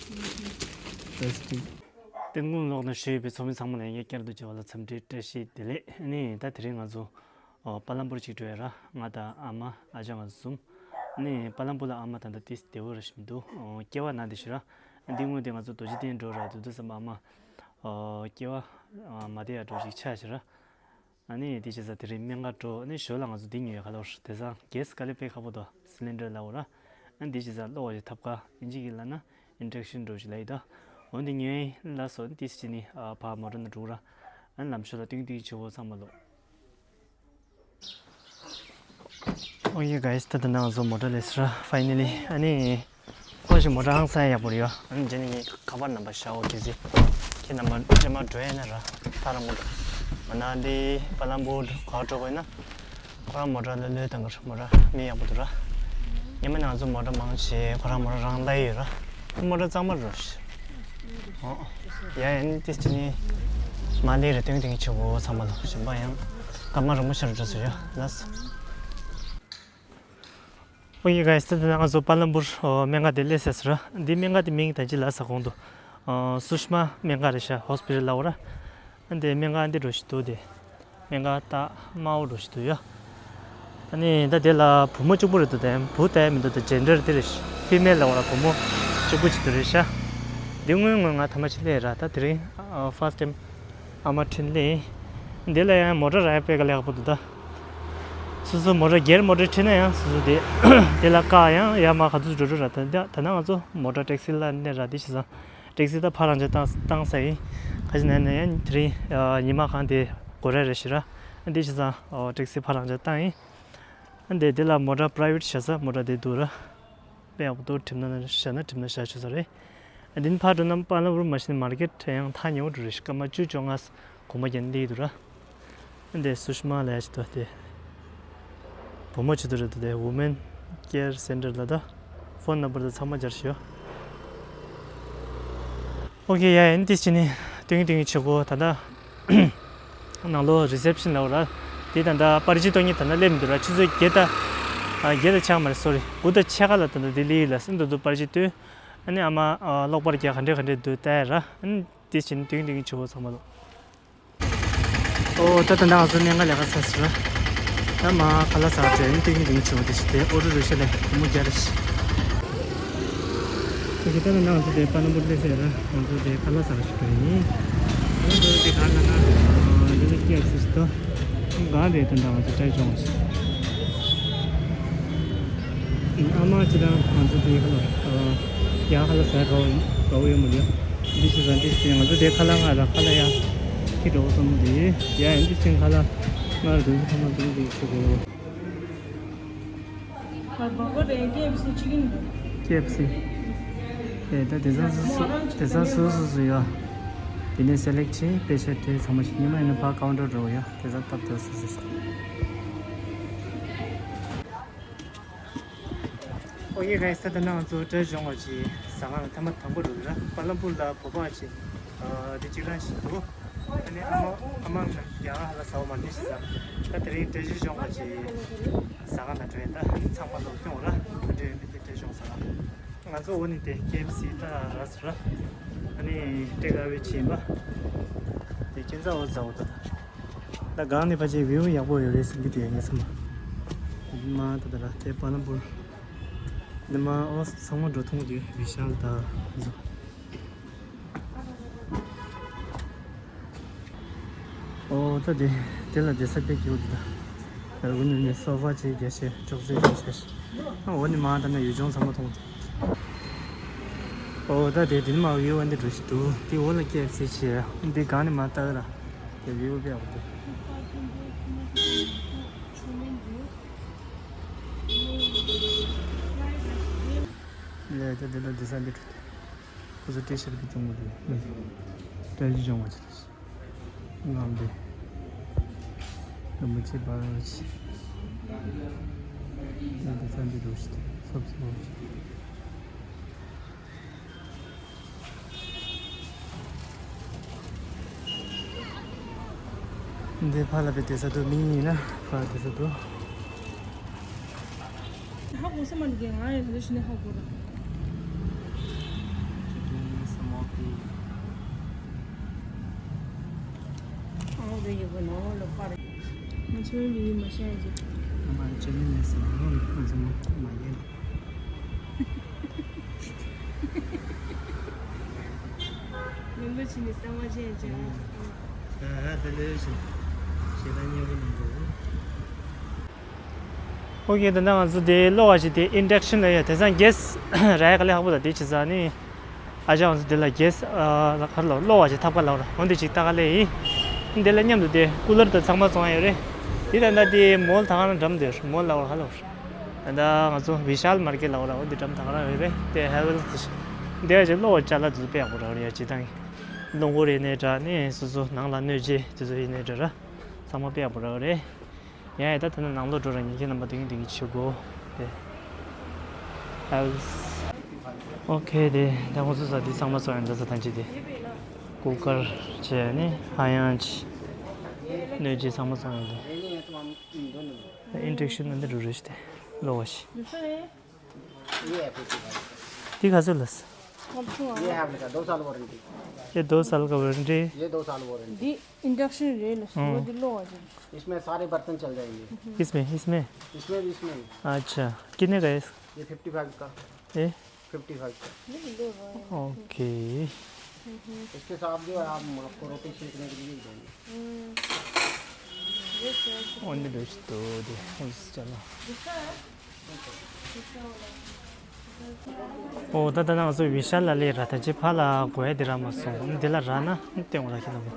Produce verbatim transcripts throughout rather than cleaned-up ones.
ཏན་ཀུན་ལོག་ན་ཞུས་པའི་ཚོགས་མི་ཚང་མ་ལ་ཡང་བསྐྱར་དུ་མཇལ་བ་ལ་འཚམས་འདྲི་བཀྲ་ཤིས་བདེ་ལེགས། ཨ་ནི་ད་དེ་རིང་ང་ཚོ་ཨོ་པ་ལམ་པུར་ཅིག་འགྲོ་ཡ་ར། ང་དང་ཨ་མ་ཨ་ཅག་ང་ཚོ་གསུམ། ཨ་ནི་པ་ལམ་པུར་ལ་ཨ་མ་ད་ལྟ་ཏིས་བདེ་བོ་ར་ཞིག་མི་འདུག་ཨོ་སྐྱེ་བ་ན་དེ་ཞིག་ར། འདི་སྔོན་དེ་ང་ཚོ་རྡོ་རྗེ་གདན་འགྲོ་ར་དུས་དུས་ཙམ་པ་ཨ་མ་ཨོ་སྐྱེ་བ་མ་བདེ་ཡ་འགྲོ་ཅིག་ཆགས་ཞིག་ར། ཨ་ནི་དེ་བྱས་ཙང་དེ་རིང་སྨན་ཁང་འགྲོ། ཨ་ནི་ཞོར་ལ་ང་ཚོ་འདི་ཉོ་ཡ་ག་ལ་བར་དེ་སང་གེ་སི་དཀའ་ལས་དཔེ་ཁག་པོ་འདུག་སི་ལིན་ཌར་ལ་འོ་ར། ཨ་ནི་དེ་བྱས་ཙང་གློག་བ་ཞིག་ཐབ་ཀ་ཨིན་ཇི་གི་ལ་ན་ཨིན་ཌག་ཤན་འགྲོ་ཞིག་ལ་ཡི་ད། འོ་འདི་ཉོ་ཡ་ལ་སོ་ཏིས་ཅི་ནི་ཨ་ཕ་མོ་ཊ་ན་འགྲོ་ར། ཨ་ནི་ལམ་ཞོར་ལ་ཏིང་ཏིང་ཆུ་བོ་ཚང་མ་ལོ། ཨོ་ཡེ་གྷའི་སི། ད་ད་ང་ཚོ་མོ་ཊ་ལས་སི་ར་ཕའི་ནལ་ལི། ཨ་ནི། ཁོ་ཞིག་མོ་ཊ་ཧང་སང་ཡག་པོ་རེད་ཡ། ཨ་ནི་རྗེས་ནས་ངས་ཁ་པར་ནམ་བར་བཞག་འོ་གལ་སྲིད་ཁྱེད་རྣམ་པ་ལས་མ་འགྲོ་ཡ་ན་ར་ཐག་རིང་པོ་འགྲོ། མ་ན་འདི་པ་ལམ་པུར་ག་འགྲོ་དགོས་ན་ཁོ་རང་མོ་ཊ་ལོས་ལོས་བཏང་གི་ར། མོ་ཊ་མི་ཡག་པོ་འདུག་ར། ཉི་མ་ནང་ཚོ་མོ་ཊ་མང་ཆེ་ཁོ་རང་མོ་ཊ་རང་གླ་ཡོད་ར། ཁོ་མོ་ཊ་གཙང་མ་རུ་ཤི། ཨོ་ཡ་ཡ་ནི་ཏིས་ཅི་ནི་མ་ལེ་རེ་ཏིང་ཏིང་ཆུ་བོ་ཚང་མ་ལ་གཞན་པ་ཡང་སྐར་མ་རིང་པོ་ཤར་འགྲོ་སོ་ཡ་ལ་སོ། ཨོ་ཡེ་གྷའི་སི། ད་ང་ཚོ་པ་ལམ་པུར་ཨོ་སྨན་ཁང་དེ་སླེབས་ཚར་ར། འདི་སྨན་ཁང་དེ་མིང་ད་ཅི་ལ་ས་གོང་དུ་ཨོ་སུ་ཤ་མ་སྨན་ཁང་རེད་ཤག་ཧོ་སི་པི་ཊལ་ལ་འོ་ར། འདི་སྨན་ཁང་འདི་འགྲོ་ཞིག་འདུག་དེ་སྨན་ཁང་ད་དམའ་བོ་འགྲོ་ཞིག་འདུག་ཡ། ཨ་ནི་ད་དེ་ལ་བུ་མོ་གཅིག་པུ་རེད་འདུག་དེ་བུ་ད་མི་འདུག་ད་ཇེན་ཌར་དེ་རེད། ཕི་མེལ་ལ་འོ་ར་བུ་མོ་གཅིག་པུ་ཅིག་འདུག་རེད་ཤག་འདི་སྔོན་སྔོན་ང་ཐ་མ་ཅིག་སླེབས་ར། ད་དེ་རིང་ཨ་ཕར་སི་ཊེམ་ཨ་མ་ཁྲིད་ལེ། འདི་ལ་ཡང་མོ་ཊ་ར་ཡ་དཔེ་ག་ལེགས་པོ་འདུག་ད། སོ་སོ་མོ་ཊ་སྒེར་མོ་ཊ་ཁྲིད་ན་ཡང་སོ་སོ་དེ་དེ་ལ་བཀག་ཡང་ཡར་མར་ག་ཚོད་འགྲོ་འགྲོ་ར། ད་ད་ད་ན་ང་ཚོ་མོ་ཊ་ཊེག་སི་ལ་གནས་ར། དེ་བྱས་ཙང་ཊེག་སི་ད་ཕར་རང་ཅག་བཏང་བཏང་ས་ཡིན། ག་ཅི་ན་ན་ཡང་དེ་རིང་ཉི་མ་གང་དེ་དགོས་ར་རེད་ཤི་ར། དེ་བྱས་ཙང་ཊེག་སི་ཕར་རང་ཅག་བཏང་ཡིན། འདི་འདི་ལ་མོ་ཊ་པ་རའི་ཝེ་ཊི་བཞག་ས་མོ་ཊ་འདི་འདུག་ར། དཔེ་ཡག་པོ་འདུག་ཁྲིམས་ན་བཞག་ན་ཁྲིམས་ན་བཞག་ཆོག་ས་རེད། འདི་ནི་ཕར་འགྲོ་ན་པ་ལམ་པུར་མ་ཤི་ནི་མར་ཀེ་ཊི་ཡང་ཐག་ཉེ་བོ་འགྲོ་རེད་ཤག་སྐར་མ་བཅུ་བཅོ་ལྔ་གོང་མ་རྒྱན་འདི་འདུག་ར། འདི་སུ་ཤ་མ་ལ་ཡ་ཆེ་ཏོ་དེ། བུ་མོ་ཆེ་ཏོ་རེད་དོ་དེ། ཝུ་མེན་ཀེར་སེན་ཊར་ལ་ད། ཕོན་ནམ་བར་དང་ཚང་མ་སྦྱར་ཤིག་ཡོ། ཨོ་ཁེ་ཡ་ཡིན་ཏིས་ཅི་ནི་ཏིང་ཏིང་ཆེ་གོ་ད་ད། ནང་ལོ་རི་སེབ་ཤན་ལ་འོ་ར། དེ་ད་ད་པར་ཅི་སྟོན་ཉི་ད་ད་སླེབས་མི་འདུག་ར། ཆུ་ཚོད་བརྒྱད་ད། བརྒྱད་ད་ཆག་མ་རེད། སོ་རི། དགུ་ད་ཕྱེད་ཀ་ལ་ད་ད་དེ་ལི་ལ་སེམས་ད་དུ་པར་ཅི་སྟོན། ཨ་ནི་ཨ་མ་གློག་པར་རྒྱག་ག་འདྲས་ག་འདྲས་འདུག་ལྟ་ཡ་ར། ཨ་ནི་ཏིས་ཅི་ནི་ཏིང་ཏིང་ཆེ་གོ་ཚང་མ་ལོ། ཨོ་ད་ད་ང་ཚོ་གནས་ཁང་ལས་ཀ་ཚར་སོང་། ད་མ་ཁ་ལག་ཟ་བར་འགྲོ་ཡིན། ཏིང་ཏིང་ཆུང་དེ་ཞིག་དེ་ཨོ་རུ་རུ་ཤ་ལས་མུ་རྒྱ་རེ་ཞིག་ཨོ་ཁེ་ད་ད་ང་ཚོ་དེ་པ་ལམ་པུར་སླེབས་ཟེར་ར། ང་ཚོ་དེ་ཁ་ལག་ཟ་བར་ཞིག་འགྲོ་ཡིན། ང་ཚོ་དེ་ག་ན་ན་ལི་ལི་ཀེ་ཨེཕ་སི་ཞིག་ད་གང་རེད། ད་ད་ང་ཚོ་ཏྲའི་ཅོང་ཞིག་ཨ་མ་ཅི་ད་ང་ཚོ་དེ་ཁ་ལག་ཡ་ཁ་ལག་ཟ་ག་བ་ཡོད་མ་རེད། འདི་ཞིག་ཟ་འདི་ཞིག་ང་ཚོ་དེ་ཁ་ལག་ང་ར་ཁ་ལག་ཡ་ཁི་འགྲོ་བསམ་མོ་དེ་ཡ་ཡ་འདི་ཅིང་ཁ་ལག་ང་ར་འདི་ཚོ་ཚང་མ་འདི་འདི་ཞིག་གོ། ཀེ་ཨེཕ་སི། ཨེ་ད་དེ་ཚང་སོ་སོ་དེ་ཚང་སོ་སོ་སོ་ཡོད། དེ་ནས་སེ་ལེག་བྱས་པེ་ཤ་དེ་ཚང་མ་ཞིག་ཉི་མ་ཡིན་ན་ཕར་ཀའུན་ཊར་འགྲོ་ཡོད། དེ་ཚང་སྟབས་བདེ་སོ་སོ་ཞིག་ཨོ་ཡེ་གྷའི་སི། ད་ད་ང་ཚོ་ཏྲའི་ཅོང་བ་ཅི་ཟ་ཁང་ལ་ཐེངས་མ་དང་པོ་འགྲོ་གི་ར། པ་ལམ་པུར་ལ་བོད་པ་ཅི་དེ་གཅིག་རང་ཞིག་འདུག་ཨ་ནི་ཨ་མ་ཨ་མ་ང་ཡང་ཧ་ལ་ཟ་བ་མ་འདི་ཞིག་ཟ། ད་དེ་རིང་ཏྲའི་ཅོང་བ་ཅི་ཟ་ཁང་ལ་འགྲོ་ཡིན། ད་ཨ་ནི་ཚང་མ་ལོག་སྐྱོང་ར། ད་འདྲ་ཡིན་དེ་ཏྲའི་ཅོང་ཟ་ཁང་ང་ཚོ་འོ་ནི་དེ་ཀེ་ཨེཕ་སི་ད་ར་ཟ་ར། ཨ་ནི་ཏྲེ་ཀ་ཝེ་ཅི་ཡིན་པ་དེ་ཁྱེད་ཚ་འོ་ཟ་འོ་ད། ད་གང་ནས་ཕལ་ཆེར་བིའུ་ཡག་པོ་ཡོད་རེད་བསམ་གྱི་འདུག་ངས་བསམ་པ། མ་ད་ད་ར་དེ་པ་ལམ་པུར། ནི་མ་ཨོ་ཚང་མ་འགྲོ་ཐུང་དུས་བི་ཤལ་ད་ཟོ། ཨོ་ད་དེ་དེ་ལ་དེ་ས་དཔེ་སྐྱིད་པོ་འདུག་ད་རུ་ནི་ནི་སོ་ཕ་ཅིག་རྒྱ་ཤེ་ཅོག་ཙེ་ཅོག་ཤེ་ཤེ། ཨོ་ནི་མ་ད་ན་ཡུལ་ལྗོངས་ཚང་མ་མཐོང་། ཨོ་ད་དེ་དེ་ནི་མ་བིའུ་འདི་འགྲོ་ཞིག་འདུག་དེ་འོ་ལ་ཀེ་ཨེཕ་སི་ཆེ་འདི་གང་ནི་མ་ལྟ་གི་ར་དེ་བིའུ་དཔེ་ཡག་པོ་འདུག་ལས་ད་འདི་ལ་འདི་ས་འདི་འགྲོ་དེ། ཁོ་ཚོ་ཏྲེ་ཤར་གྱི་གྱོང་མོ་དེ་ལ་ཏྲ་ཞི་གྱོང་མོ་ཆེ་ལ་ངམ་དེ་རིན་པོ་ཆེ་འབར་བ་ཆེ་ལ་འདི་ས་འདི་འགྲོ་ཞིག་སོབ་སོབ་ཆེ། འདི་ཕ་ལ་བེ་དེ་ས་དུ་མི་ཡིན་ན་ཕ་དེ་ས་དུ། ཧ་གོ་ས་མ་འདུག་ང་ཡང་དེ་འདྲ་ཞིག་ནས་ཧ་གོ་ར། ང་ཚོའི་མི་ཡིན་མ་ཤེས་ཀྱི། ང་མ་ཅི་མི་ནས་སོང་ང་ཚོ་མ་མ་ཡིན། མི་འདུག་ཕྱི་ནས་གསང་བ་བཤད་ཀྱང་། ཨ་ཨ་དེ་ལས་ཤིག་ཞེ་དྲག་སྙན་པོ་མི་འདུག་ཨོ་ཁེ། ད་ལྟ་ང་ཚོ་དེ་གློག་བ་ཞིག་དེ་ཨིན་ཌག་ཤན་ལ་ཡ་དེ་སང་གེ་སི་རག་ཡ་དཀའ་ལས་ཁག་པོ་དང་དེ་བྱས་ཙང་ནི། ཨ་ཅག་ང་ཚོ་དེ་ལ་གེ་སི་ཨ་ལ་ཁར་ལོ་གློག་བ་ཞིག་ཐབ་ཀ་ལ་བར་འོན་དེ་ཅིག་ལྟ་ག་ལས་ཡིན། དེ་ལ་མཉམ་དུ་དེ་ཀུ་ལར་དང་ཚང་མ་བཙོང་ཡ་ཡོད་རེད། དེ་ད་ལྟ་དེ་མོལ་ད་ག་རང་འགྲམ་དེ་མོལ་ལ་བར་ཧ་ལོ། ད་ལྟ་ང་ཚོ་བི་ཤཱལ་མར་ཀེ་ཊི་ལ་བར་འོ་དེ་འགྲམ་ད་ག་རང་ཡོད་རེད། དེ་ཧེ་ཝེལ་སི་དེ་ཅིག་གློག་བ་ཅ་ལག་དེ་ཚོ་དཔེ་ཡག་པོ་རག་རེད་ཡ། སྤྱིར་བཏང་གི་རླུང་འཁོར་ཡིན་ནའི་འདྲ་ནི་སོ་སོ་ནང་ལ་སྣོད་བཅུད་དེ་ཚོ་ཡིན་ནའི་འདྲ་ར་ཚང་མ་དཔེ་ཡག་པོ་རག་རེད། ཡ་ཡ། ད་ད་ནང་ལོགས་འགྲོ་ར། ཉིན་ཁྱེད་རྣམ་པ་དེང་དེང་གི་ཆུ་གོ་དེ། ཨོ་ཁེ། དེ་ད་ཁོང་ཚོ་ས་དེ་ཚང་མ་ཚོ་ཡང་འདྲ་ས་ཐམས་ཅད་དེ་ཀུ་ཀར་བྱས་ནས་ཧ་ཡང་ཅི་སྣོད་བཅུད་ཚང་མ་ཚོ་ཡང་དེ་ཨིན་ཌག་ཤན་ནང་དེ་འགྲོ་རེ་ཞིག་དེ་གློག་བ་ཞིག་དེ་ག་ཚོད་ལ། ये है बेटा, दो साल वारंटी। ये दो साल का वारंटी है। ये दो साल वारंटी। दी इंडक्शन रेल हम्म। वो दिलो आ जाए। इसमें सारे बर्तन चल जाएंगे। इसमें, इसमें? इसमें भी, इसमें भी। अच्छा, कितने का है इस? ये फिफ्टी फ़ाइव का। ये? फिफ्टी फ़ाइव का। ये भी ले भाई। ओके। इसके साथ जो है, आप आपको रोटी सेकने के लिए भी देंगे। हम्म। ये क्या है? ओनली दोस्तों, दे, चलो। दूसरा है? ཨོ་ད་ད་ང་ཚོ་བི་ཤཱལ་ལ་སླེབས་ར། ད་ཅི་ཕར་ལ་གོ་ཡ་དེ་རག་མ་སོང་། འདི་ལ་རག་ན་སྟོན་ར་ཁྱེད་རྣམ་པ།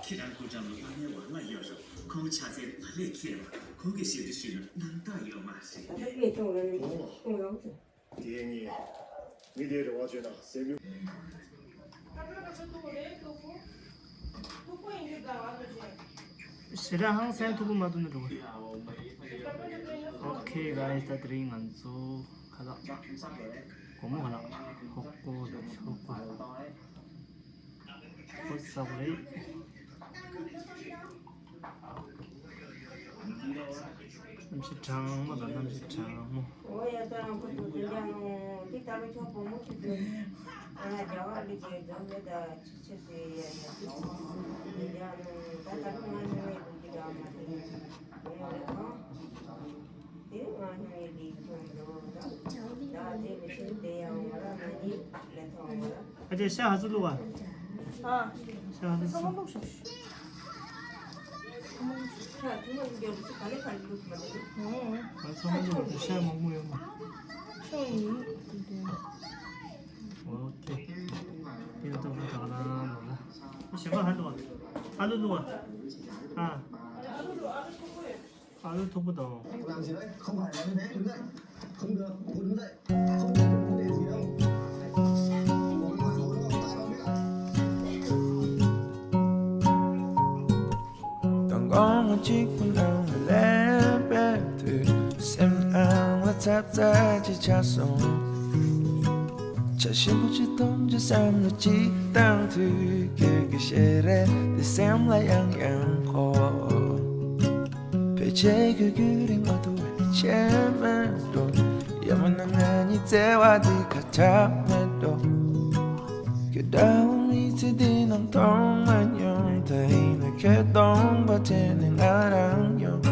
ཁྱེད་རང་སྐུ་ཁྲམ་ལ་ཨ་མའི་བར་ལ་ཡོད་རོགས། ཁོང་ཆ་ཚང་ཕ་ལས་ཁྱེར་བ་ཁོང་གི་ཞབས་ཏུ་ཞུས་ན་རྣམ་དག་ཡོད་མ་རེད། དེ་ངས་མི་དེའི་རེ་བ་བཅོལ་ན་ཟེར་རྒྱུ། ཞེ་དྲག་ཧང་སང་མཐུག་པོ་མ་བཏུང་ན་འགྲོ་གི། ཨོ་ཁེ་གྷའི་སི། ད་དེ་རིང་ང་ཚོ་ཁ་ལག་སྒོར་མོ་ཁ་ལག་ཧོ་ཀོ་དང་ཧོ་ཀོ་ཧོ་ཟ་བ་རེད། གནམ་གཤིས་གྲང་མོ་དང་། གནམ་གཤིས་གྲང་མོ། ཨ་ཅེ་ཤ་ཧ་ཚུ་བླུགས་པ། ཨ། ཤ་ཧ་ཚུ་བླུགས། ཨ་ཚང་མ་བླུགས་པ་ཤ་མང་པོ་ཡོད་མ། ཨོ་ཁེ། དེ་ལྟ་བུ་ད་ག་ལ་ལོ་ལ། ཞེ་པོ་ཧ་བླུགས་པ། ཨ་ལུ་བླུགས་པ། ཨ། ཨ་ལུ་མཐུག་པོ་དང་། མདང་དགོང་མོ་གཅིག་པུ་ནང་ལ་སླེབས་པའི་དུས། སེམས་ནང་ལ་ཚབ་ཚ་ཅིག་ཆགས་སོང་། ཆ་ཞིམ་པོ་ཅིག་འཐུང་བྱས་བསམ་བློ་ཅིག་བཏང་དུས། ཁྱོད་ཀྱི་ཞལ་རས་དེ་སེམས་ལ་ཡང་ཡང་འཁོར། ཕལ་ཆེར་ཁྱོད་རྒྱུན་རིང་མ་ཐུག་པའི་ཆད་མེད་འགྲོ། ཡང་མིན་ན་ང་གཉིས་བརྩེ་བ་འདི་ཁ་གྲག་མེད་འགྲོ། ཁྱོད་འདྲ་བོ་མི་ཚེ་འདི་ནང་མཐོང་མ་མྱོང་། ད་ཡིན་ན་ཁྱོད་གདོང་པ་དྲན་ནས་ང་རང་ཡོང་།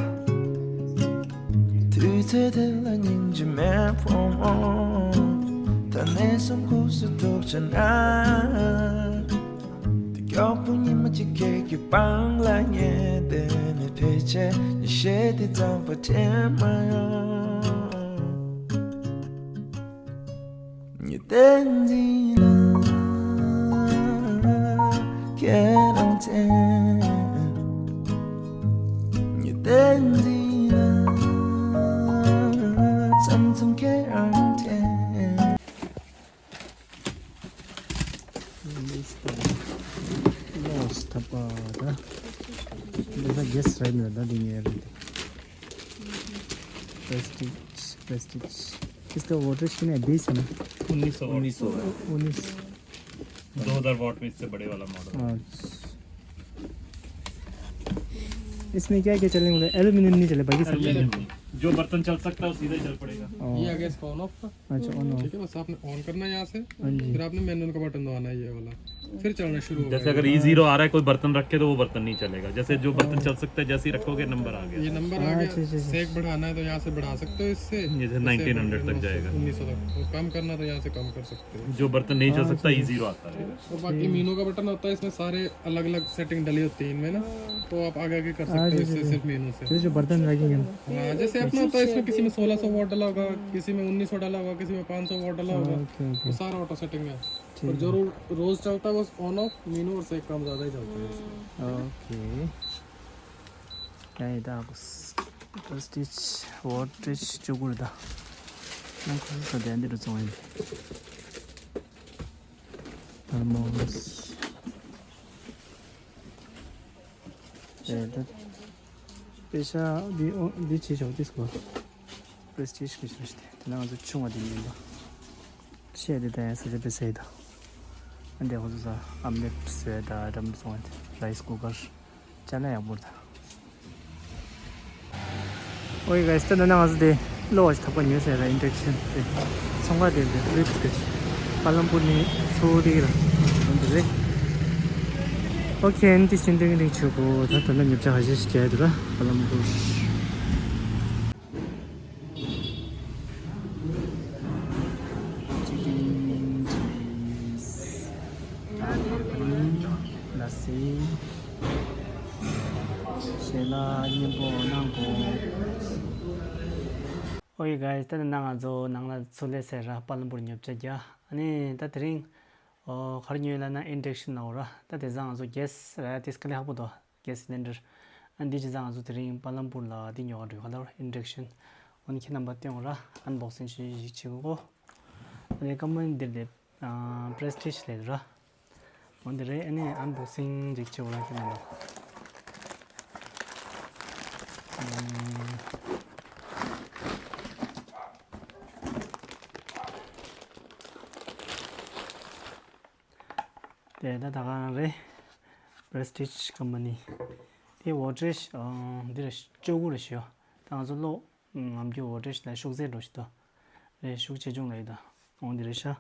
དུས་ཚོད་དེ་ལ་སྙིང་རྗེ་མེད་ཕོ་མོ། ད་ནས་བཟུང་ཁུག་སུ་ཐུག་བྱ་ན། དེ་མགྱོགས་པོ་ཉི་མ་གཅིག་ཁྱེད་ཀྱི་པང་ལ་ཉལ་བསྡད་ནས། ཕལ་ཆེར་ཉིན་ཤས་དེ་རྩམ་པ་དྲན་མ་ཡོང་། ཉི་ཟླའི་མདུན་ལ་ཁྱེད་རང་མཚན། ཉི་ཟླའི་མདུན་ལ་མཚམས་མཚམས་ཁྱེད་རང་མཚན། This is the most tapa da. This is the guest right now, the dinner. Prestige, Prestige. इसका वाटर स्किन है बीस है ना? उन्नीस सौ। उन्नीस सौ है। उन्नीस। दो हज़ार वाट में इससे बड़े वाला मॉडल है। अच्छा। इसमें क्या क्या चलने वाला है? एल्यूमिनियम नहीं चले, बाकी सब चलेंगे। एल्यूमिनियम। जो बर्तन चल सकता है, वो सीधा ही चल पड़ेगा। और ये आ गया इसका ऑन ऑफ का। अच्छा, ऑन ऑफ। ठीक है, बस आपने ऑन करना है यहाँ से, हाँ जी। फिर आपने मैनुअल का बटन दबाना है, ये वाला। फिर चलना शुरू होगा। जैसे अगर ई ज़ीरो आ रहा है, कोई बर्तन रखे तो वो बर्तन नहीं चलेगा। जैसे जो बर्तन चल सकता है, जैसे ही रखोगे, नंबर आ गया। ये नंबर आ गया। अच्छा, अच्छा, अच्छा। सेक बढ़ाना है तो यहाँ से बढ़ा सकते हो इससे। जैसे जैसे नाइनटीन हंड्रेड तक जाएगा। उन्नीस सौ तक। और कम करना तो यहाँ से कम कर सकते हो। जो बर्तन नहीं चल सकता, ई ज़ीरो आता है। और बाकी मीनू का बटन होता है, इसमें सारे अलग अलग सेटिंग डली होती है इनमें ना, तो आप आगे आगे कर सकते हो इससे, सिर्फ मीनू से। जो बर्तन रखेंगे। हाँ, जैसे अपना होता है, इसमें किसी में सोलह सौ वोट डला होगा, किसी में उन्नीस सौ डला होगा, किसी में पाँच सौ वोट डला होगा। Okay, okay. वो सारा ऑटो सेटिंग है। ठीक और जो है। रो-, रोज चलता है, बस ऑन ऑफ मीनू और सेक काम ज्यादा ही चलता है इसमें। ओके। ཡ་ཡི་ད་གོ་ས། པྲེ་སི་ཊིཇ་ཝོ་ཊར་བཅུ་དགུ་རེད་ད། ང་ཁོ་ཚོ་ས་དེ་འདི་རུ་བཙོང་ཡིན། ཐར་མོ་སི། ཡ་ད། པེ་ཤ་འདི་ཨོ་འདི་ཆེ་ཆོག་ཏིས་གོ། པྲེ་སི་ཊིཇ་གི་ཆེ་ཆོག་དེ་ནང་ང་ཚོ་ཆུང་བ་དེ་མིན་པ། ཤེས་དེ་ད་ཡ་ས་ཆ་པེ་ས་ཡི་ད། ཨ་འདི་ཁོ་ཚོ་ས་ཨམ་ལེཊ་བཟོས་ད་འགྲམ་བཙོང་ཡིན། རའི་སི་ཀུ་ཀར། ཅ་ལག་ཡག་པོ་རེད། ཨོ་ཡེ་གྷའི་སི། ད་ནང་ང་ཚོ་དེ་གློག་ཞིག་ཐག་པ་ཉོས་ཟེར་ར། ཨིན་ཌག་ཤན་དེ་ཚོང་ཁང་དེ་དེ་ཕི་ལིབ་སི་གི་པ་ལམ་པུར་ནས་ཚུར་དེ་ར་འོང་དེ་རེད། ཨོ་ཁེ། ཨན་ཏི་ཤིན་ཏིང་ཏིང་ཆུ་གོ། ད་ད་ལྟ་ཉོ་ཆ་ཧ་ཤེ་ཤི་རྒྱག་དེ་ར་པ་ལམ་པུར། ཅི་ཀེན་ཅི་ལིས། ད་ཕ་ཕ་ནི་ལ་སི། ཞལ་ལག་མཉེས་པོ་གནང་གོ། ཨོ་ཡེ་གྷའི་སི། ད་ནི་ནང་ང་ཚོ་ནང་ལ་ཚུར་སླེབས་ཟེར་ར། པ་ལམ་པུར་ཉོ་ཆ་རྒྱག་ཨ་ནི་ད་དེ་རིང་ཨོ་ག་རེ་ཉོས་ལབ་ན་ཨིན་ཌག་ཤན་ལབ་ར། ད་དེ་སང་ང་ཚོ་གྷེ་སི་ར་ཡ་ཏིས་དཀའ་ལས་ཁག་པོ་འདུག་གྷེ་སི་སི་ལིན་ཌར། ཨ་འདི་བྱས་ཙང་ང་ཚོ་དེ་རིང་པ་ལམ་པུར་ལ་འདི་ཉོ་ག་འགྲོ་ག་ལ་ཨིན་ཌག་ཤན། འོ་ནི་ཁྱེད་རྣམ་པ་སྟོན་ར། ཨན་བོག་སིང་ཞིག་བྱེད་དགོས། ཨ་ནི་ཀམ་པ་ནི་འདིར་སླེབས། པྲེ་སི་ཊིཇ་ལབ་ར། འོ་འདི་རེད། ཨ་ནི་ཨན་བོག་སིང་ཞིག་བྱེད་དགོས་ར་ཁྱེད་རྣམ་པ། དེ་ད་ད་ག་རང་རེད། པྲེ་སི་ཊིཇ་ཀམ་པ་ནི། དེ་ཝོ་ཊར་འདི་རེད། བཅུ་དགུ་རེད་ཞུ། ད་ང་ཚོ་གློག་ངམ་རྒྱུ་ཝོ་ཊར་ལ་ཤུགས་ཚད་འགྲོ་ཞིག་ཏུ་རེད། ཤུགས་ཆེ་ཆུང་ལ་ཡོད་ད། འོང་འདི་རེད་ཤག་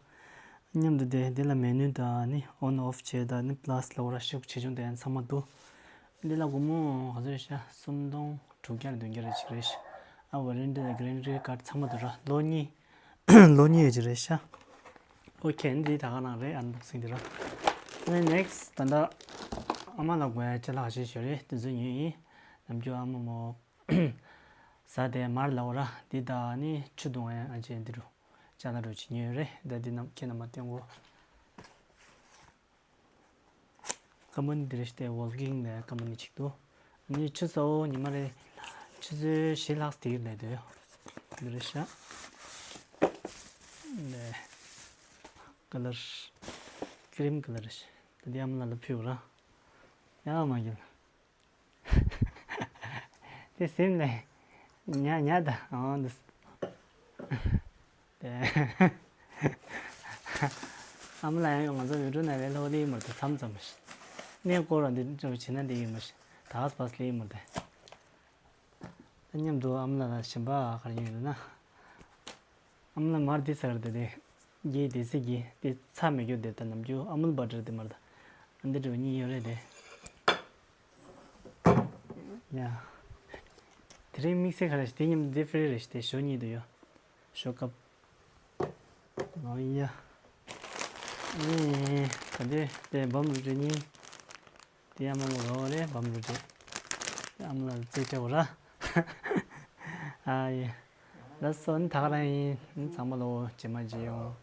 མཉམ་དུ་དེ་འདི་ལ་མེ་ནུ་དང་ནི་ཨོན་ཨོཕ་བྱས་དང་ནི་པ་ལ་སི་ལ་འོ་ར་ཤུགས་ཆེ་ཆུང་དེ་ཚང་མ་འདུག་འདི་ལ་སྒོར་མོ་ག་ཚོད་རེད་ཤག་སུམ་སྟོང་དྲུག་བརྒྱ་རེད། བདུན་བརྒྱ་རེད་ཅིག་རེད་ཤག་ཨ་ཝ་རན་ཊི་དང་གྷ་རན་ཊི་ཀཌ་ཚང་མ་འདུག་ར། ལོ་གཉིས། ལོ་གཉིས་ཡོད་ཅིག་རེད་ཤག་ཨོ་ཁེ། འདི་ད་ག་རང་རེད། ཨན་བོག་སིང་འདི་ར། ཨ་ནི་ནེག་སི་ཊི་ད་ལྟ་ཨ་མ་ལ་དགོས་ཡ་ཅ་ལག་ཞིག་ཞོ་རེད། དེ་ཚོ་ཉོས་ཡིན། ནམ་རྒྱུན་ཨ་མ་མོ། ཟ་དེ་མར་ལ་འོ་ར། འདི་ད་ནི་ཆུ་བཏུང་ཡ་ཨ་ཅེ་འདི་རུ་ཅ་ལག་རུ་ཅིག་ཉོས་རེད། ད་འདི་རྣམས་ཁྱེད་རྣམ་པ་སྟོན་གོ། ཀམ་པ་ནི་འདི་རེད་ཤག་དེ་ཝོལ་ཀིང་ལ་ཀམ་པ་ནི་ཅིག་འདུག་ཨ་ནི་ཆུ་ཚོད་ཉི་མ་རེ་ཆུ་ཚོད་བཞི་ལྷག་དེ་ལས་འདུག་འདི་རེད་ཤག་ནས་ཀ་ལར་ཀི་རིམ་ཀ་ལར་རེད་ཤག་ད་འདི་ཨ་མ་ལ་ལ་ཕུལ་ར། ཡ་མ་གྱུར། དེ་སེམས་ལས་ཉ་ཉ་ད་ཨང་འདུག་དེ་ཨ་མ་ལ་ཡང་ང་ཚོ་ཡུལ་གྲུ་ན་རེ་ལྷོ་དེ་མར་དུ་མཚམས་ཙམ་མ་ཤི་གནས་སྐོར་བ་འདི་ཚོ་བྱེད་ན་འདི་ཡིན་མ་ཤི་ད་སྤ་སི་ལི་མར་དེ། ད་མཉམ་དུ་ཨ་མ་ལགས་ལ་གཞན་པ་ག་རེ་ཡོད་ན། ཨ་མ་ལགས་མར་འདི་ཟེར་དེ་དེ། རྒྱས་དེ་སི་གི་དེ་ཚ་མེད་རྒྱུ་དེ་ད་ནམ་རྒྱུན་ཨ་མུལ་བ་ཊར་དེ་མར་ད། ཨ་འདི་འདྲ་བ་གཉིས་ཡོད་རེད་དེ། ཡ། དེ་རིང་དམིགས་བསལ་ག་རེ་ཞིག་དེ་མཉམ་དུ་དེ་ཧྥི་རི་རེད་ཞིག་དེ་ཞོ་གཉིས་དུ་ཡོད། ཞོ་ཀབ། ཨོ་ཡ། ཨེ། ད་དེ་དེ་བམ་རུ་ཏྲེ་གཉིས། དེ་ཡང་མང་པོ་རོ་རེད་བམ་རུ་ཏྲེ། དེ་ཨ་མ་ལ་རྩེ་སྤྲད་འོ་ར། ཨ་ཡེ། ལགས་སོ་ནི་ད་ག་རང་ཡིན། ཚང་མ་ལོ་ཇེ་མ་ཇེ་ཡོང་།